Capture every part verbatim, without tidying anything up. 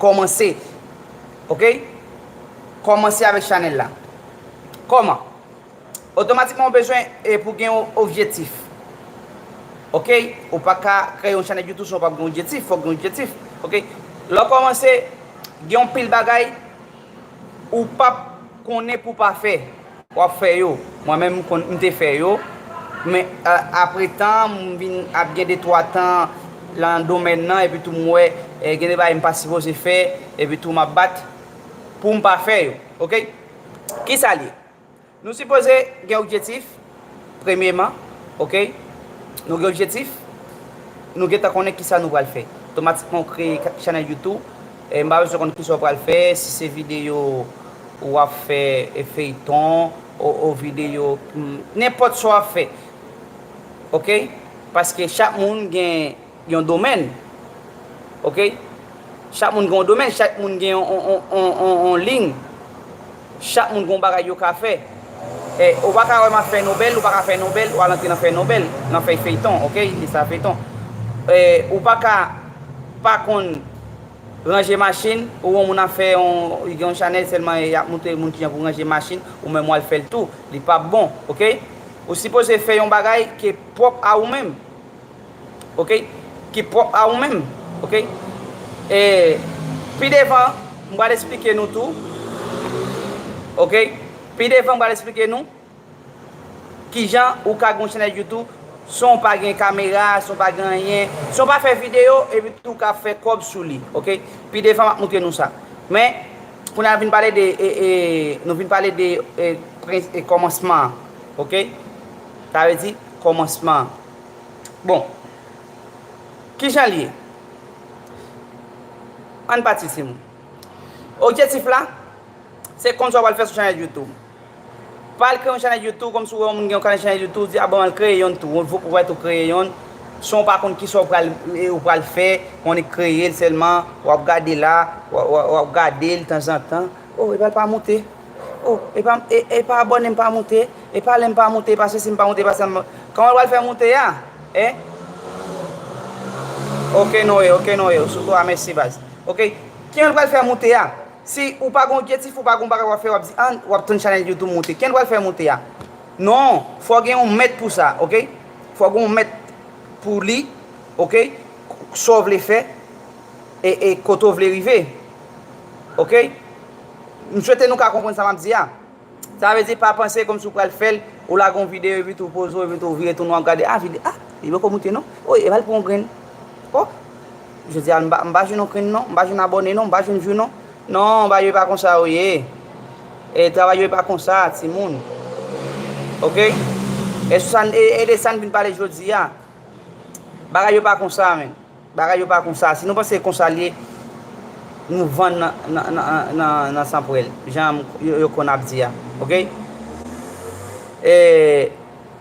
kòmanse. Oke? Kòmanse avèk chanèl la. Kòman? Otomatikman, ou bezwen, e, pou gen yon objektif. Oke? Ou pa ka kreye yon chanèl YouTube san w pa gen objektif. Fòk gen objektif. Oke? Lè w kòmanse, gen yon pil bagay ou p ap konnen pou w pa fè. W ap fè yo. Mwen menm, m konn, m te fè yo. Men, a, apre tan, m vin ap gen de twa tan nan domèn nan, epi tou m wè, e, gen de bagay m pa sipoze fè, epi tou m ap bat pou m pa fè yo. Oke? Kisa l ye? Nou sipoze gen objektif, premyeman, oke? Nou gen objektif, nou gentan konnen kisa nou pral fè. Otomatikman, ou kreye ka-, chanèl YouTube, e m pa bezwen konn kisa w pral fè, si se videyo w ap fè, e feyton, o, o videyo, mm, nenpòt sa w ap fè, oke? Paske chak moun gen yon domèn. Oke? Chak moun gen yon domèn, chak moun gen yon, yon, yon, yon, yon, yon liy. Chak moun gen yon bagay yo ka fè. E, ou pa ka wè m ap fè nobèl, ou pa ka fè nobèl, ou al antre nan fè nobèl, nan fè feyton, oke? Li sa feyton. E, ou pa ka pa konn ranje machin, ou wè yon moun ap fè yon, li gen yon chanèl sèlman, e, y ap montre moun kijan pou ranje machin, ou menm w al fè l tou, li p ap bon, oke? Ou sipoze fè yon bagay ki pwòp a ou menm. Oke? Ki pwòp a ou menm. Oke? E pi devan, m pral eksplike nou tou. Oke? Pi devan, m pral eksplike nou kijan ou ka gen yon chanèl YouTube san w pa gen kamera, san w pa gen anyen, san w pa fè videyo, epi tou w ka fè kòb sou li. Oke? Pi devan, m ap montre nou sa. Men, kounye a vin pale de, e, e, nou vin pale de, e, pren-, e, kòmansman an. Oke? Sa vle di, kòmansman an. Bon, kijan l ye? Ann pati, timoun. Objektif la, se konn sa w pral fè sou chanèl YouTube. Pa al kreye yon chanèl YouTube kòmsi w wè yon moun gen yon kanal chanèl YouTube, di, "A bon, al kreye yonn tou." Ou, ou wè tou kreye yonn, san w pa konn kisa w pral, e, ou pral fè, w annik kreye l sèlman, w ap gade la, w, w, w ap gade l tanzantan. Oh, epa l pa moute. Oh, epa, e, epa abòne m pa moute. Epa lè m pa moute, epa sesi m pa moute, epa sa m. Kòman l pral fè moute a? Hein? Oke, Noye, oke, Noye. Sou twa, mèsi, baz. Oke. Kijan l pral fè moute a? Si ou pa gen objektif, ou pa gen bagay w ap fè, w ap di, "An, w ap tann chanèl YouTube moute." Kijan l pral fè moute a? Non, fò gen yon mèt pou sa, oke? Fò gen yon mèt pou li, oke? Sa w vle fè, e, e kote w vle rive. Oke? M swete nou ka konprann sa m ap di a. Sa vle di, pa panse kòmsi w pral fè l, ou lage yon videyo, epi tou w poze w, epi tou w vire tounen w ap gade, a, videyo, a, li poko moute non. O, epa l pran yon grenn. O, jodi a, m pa, m pa jwenn yon grenn non, m pa jwenn abòne non, m pa jwenn view non. Non, bagay yo pa konsa yo ye. E travay yo pa konsa, timoun. Oke? E sou sa n, e, e de sa n vin pale jodi a. Bagay yo pa konsa, men. Bagay yo pa konsa. Si nou panse konsa l ye, nou vann nan, nan, nan, nan, nan sanpwèl. Jan yo, yo konn ap di a. Oke? E,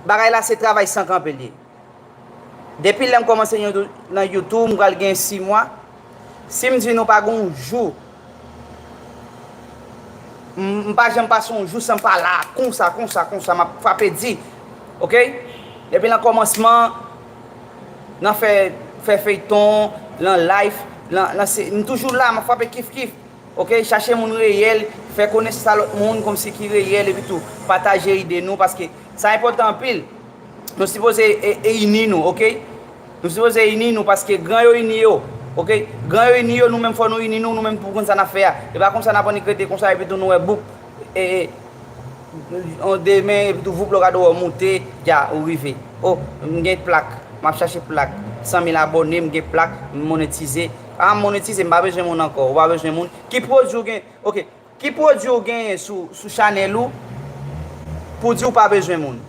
bagay la se travay san kanpe l ye. Depi lè m kòmanse yon, nan YouTube, m pral gen sis mwa. Si m di nou pa gen yon jou, m, m pa janm pase yon jou san m pa la, konsa, konsa, konsa, m ap frape di. Oke? Depi nan kòmansman, nan fè, fè feyton, nan live, nan, nan se, m toujou la, m ap frape kif kif. Oke, chache moun reyèl, fè konesans a lòt moun kòmsi ki reyèl, epi tou pataje ide nou, paske sa enpòtan anpil. Nou sipoze e, e ini nou, oke? Nou sipoze ini nou, paske gran yo ini yo, oke? Gran yo ini yo, nou menm fò nou ini nou, nou menm pou konn sa n ap fè a. E pa konsa n ap annik rete konsa, epi tou nou wè boup, e, e, on demen, epi tou voup lè w gade w moute, dja, ou rive. O, m gen plak, m ap chache plak, san mil abòne, m gen plak, m monetize. A, m monetize, m pa bezwen moun ankò, ou pa bezwen moun. Ki pwodui w gen, oke, ki pwodui w genyen sou, sou chanèl ou pou di w pa bezwen moun?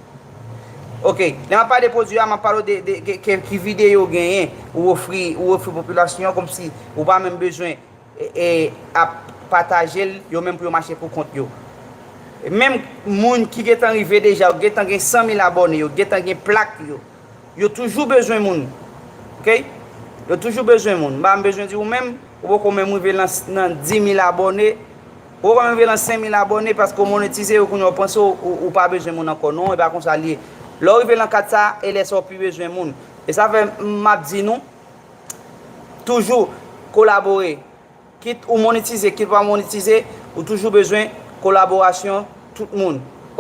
Oke, lè m ap pale de pwodui a, m ap pale w de, de, de, ke, ki videyo w genyen, ou ofri, ou ofri popilasyon an kòmsi ou pa menm bezwen, e, e, ap pataje l, yo menm pou yo mache pou kont yo. Menm moun ki gentan rive deja, yo gentan gen san mil abòne, yo gentan gen plak yo, yo toujou bezwen moun. Oke? Yo toujou bezwen moun. M pa menm bezwen di ou menm, ou poko menm rive nan, nan dis mil abòne, ou poko menm rive nan senk mil abòne paske w monetize, yo kounye a w panse w, ou, ou pa bezwen moun ankò. Non, e pa konsa l ye. Lè w rive nan kad sa, e lè sa w pi bezwen moun. E sa fè m ap di nou, toujou kolabore. Kit ou monetize, kit ou pa monetize, ou toujou bezwen kolaborasyon tout moun.